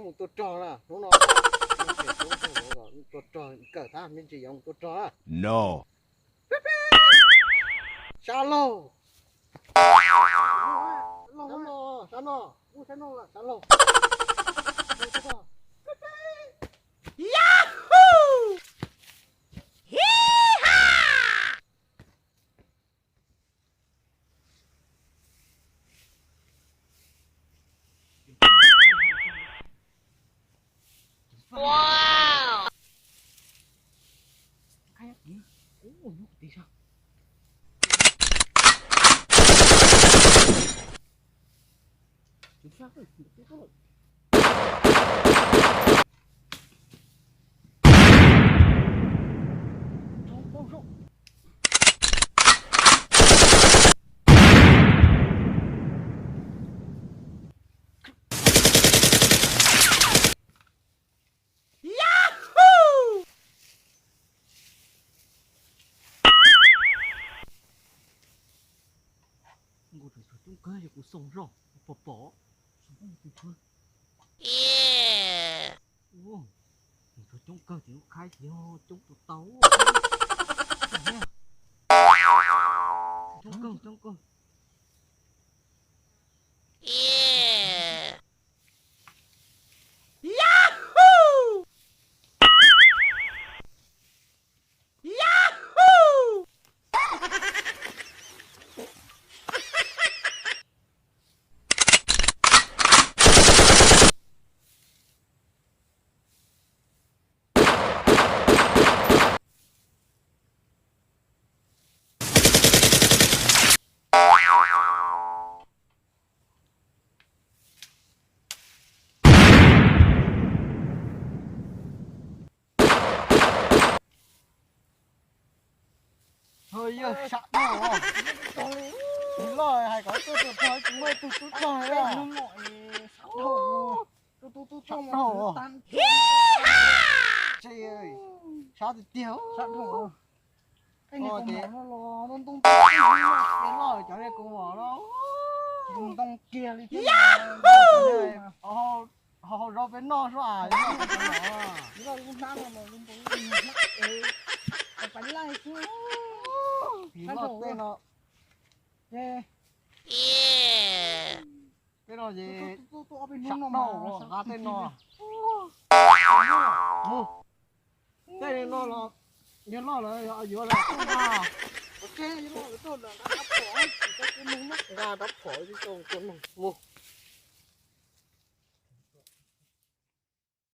Mus tua rog na, hnub no tua rog, kawm thab me ntsis yuav mus tua rog na. No. Sab laug. Sab no, sab no, sab no, sab laug. Yahoo! Hee ha! Wow! Yahoo! Nkaus tseem tshuav coob kawg li kuv xoo zoj pom pom. Ua, nws tshuav coob kawg ces lub khaib ces yog coob tau tau. Coob kawg, coob kawg. Yahoo! Yahoo! Ho yog sab dhau os. Tsis loj hais kom tuaj tus pog tsis muaj tus tub rog li. Sab dhau os. Sab tiag tiag. Ntoo kiag li, ntoo kiag li. Ho haus zog peb noj suab as. Yog loj tej no, tej no ces sab dhau, nqa tej no. Mus, tej no los yog loj lawm yuav lawm, nqa rab phom, nqa rab phom mus.